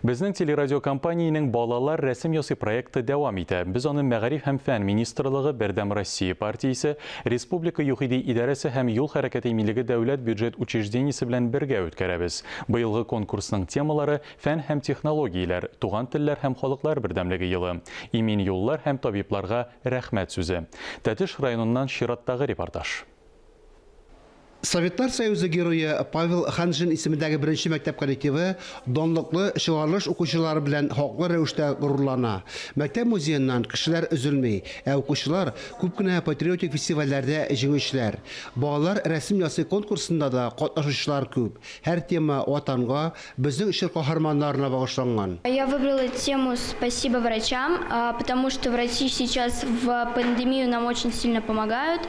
Безнең телерадиокомпаниянең Балалар рәсем ясый проекты дәвам итә. Без аны Мәгариф һәм фән министрлыгы, Бердәм Россия партиясе, республика ЮХИДИ идарәсе һәм Юл хәрәкәте иминлеге дәүләт бюджет учреждениесе белән бергә үткәрәбез. Быелгы конкурсның темалары, Фән һәм технологияләр, Туган телләр һәм халыклар бердәмлеге елы, Имин юллар һәм табибларга рәхмәт сүзе. Тәтеш районыннан чираттагы репортаж. Советлар Союзы Герое Павел Ханжин исемендәге беренче мәктәп коллективы данлыклы чыгарылыш укучылары белән хаклы рәвештә горурлана. Мәктәп музееннан кешеләр өзелми, ә укучылар, күп кенә патриотик фестивальләрдә җиңүчеләр. Балалар рәсем ясый конкурсында да катнашучылар күп. Һәр тема Ватанга, безнең чор каһарманнарына багышланган. Я выбрала тему «Спасибо врачам», потому что врачи сейчас в пандемию нам очень сильно помогают.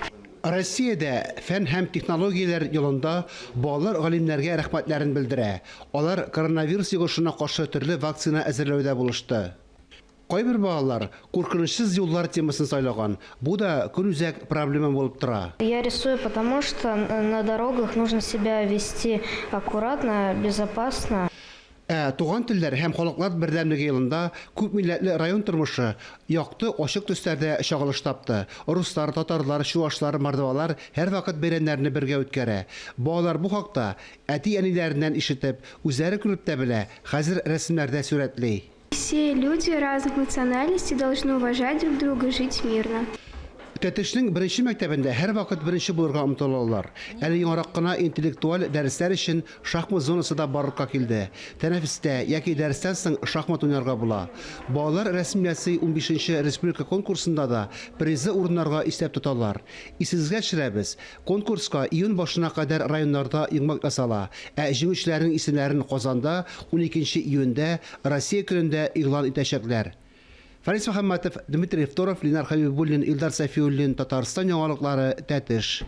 Россиядә Фән һәм технологияләр елында балалар галимнәргә рәхмәтләрен белдерә. Алар коронавирус йогышына каршы төрле вакцина әзерләүдә булышты. Кайбер балалар куркынычсыз юллар темасын сайлаган. Бу да көнүзәк проблема булып тора. Я рисую, потому что на дорогах нужно себя вести аккуратно, безопасно. Ә Туган телләр һәм халыклар бердәмлеге елында күпмилләтле район тормышы якты, ачык төсләрдә чагылыш тапты. Руслар, татарлар, чуашлар, мордвалар һәрвакыт бәйрәмнәрне бергә үткәрә. Балалар бу хакта әти-әниләреннән ишетеп, үзләре күреп тә белә, хәзер рәсемнәрдә сурәтли. Все люди разных национальностей должны уважать друг друга, жить мирно. Тәтешнең беренче мәктәбендә һәрвакыт беренче булырга омтылалар. Әле яңарак кына интеллектуаль дәресләр өчен шахмат зонасы да барлыкка килде. Тәнәфестә яки дәрестән соң шахмат уйнарга була. Балалар рәсем ясый унбишенче республика конкурсында да призлы урыннарга исәп тоталар. Исегезгә төшерәбез, конкурска июнь башына кадәр районнарда йомгак ясала, ә җиңүчеләрнең исемнәрен Казанда уникенче июньдә, Россия көнендә игълан итәчәкләр. Фарис Мөхәммәтов, Дмитрий Второв, Ленар Хәбибуллин, Илдар Сафиуллин, Татарстан яңалыклары, Тәтеш.